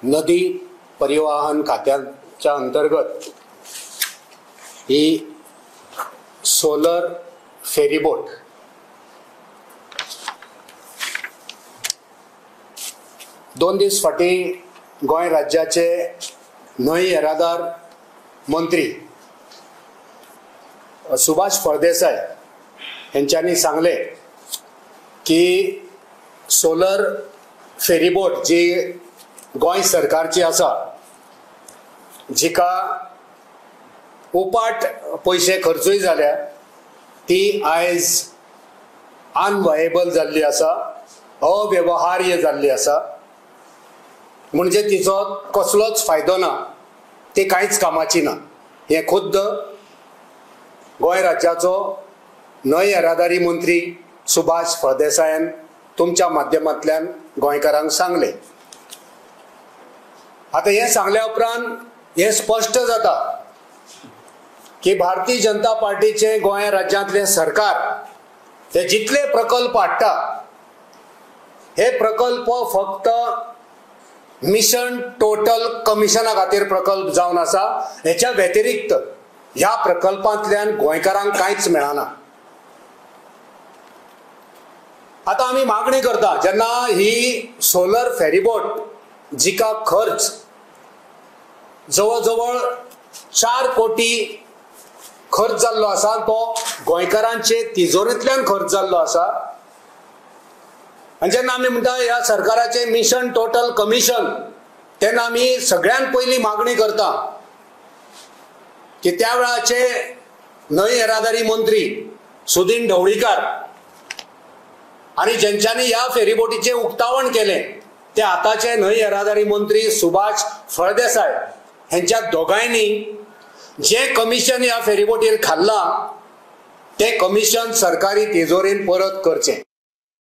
नदी परिवहन खात्याच्या अंतर्गत ही सोलर फेरीबोट 2 दीस फाटीं गोंय राज्याचे न्हंय येरादार मंत्री सुभाष फळदेसाय हेंच्यांनी सांगले की सोलर फेरीबोट जी गोंय सरकारची आसा, जिका उपाट पयशे खर्चूय जाल्या, ती आयज अनवायेबल जाल्ली आसा, अव्यवहार्य जाल्ली आसा. म्हणजे तिचो कसलोच फायदो ना, ती कांयच कामाची ना. हें खुद्द गोंय राज्याचो न्हंय येरादारी मंत्री सुभाष फळदेसायान तुमच्या माध्यमांतल्यान गोंयकारांक सांगलें. आतां हें सांगल्या उपरांत हें स्पश्ट जाता की भारतीय जनता पार्टीचे गोंय राज्यांतलें सरकार हे जितले प्रकल्प हाडटा हे प्रकल्प फक्त मिशन टोटल कमिशना खातीर प्रकल्प जावन आसा. हेच्या व्यतिरिक्त ह्या प्रकल्पांतल्यान गोंयकारांक कांयच मेळना. आतां आमी मागणी करता, जेन्ना ही सोलर फेरीबोट जिका खर्च जवळ जवळ 4 कोटी खर्च जाल्लो आसा, तो गोंयकारांचे तिजोरेंतल्यान खर्च जाल्लो आसा. आनी जेन्ना आमी म्हणटा ह्या सरकाराचें मिशन टोटल कमिशन, तेन्ना आमी सगळ्यांत पयली मागणी करता की त्या वेळाचे न्हंय येरादारी मंत्री सुदीन ढवळीकार आनी जेंच्यांनी ह्या फेरीबोटीचें उक्तावण केलें ते आतांचे न्हंय येरादारी मंत्री सुभाष फळदेसाय हेंच्या दोगांयनी जें कमिशन ह्या फेरीबोटीर खाल्लां तें कमिशन सरकारी तिजोरेन परत करचें.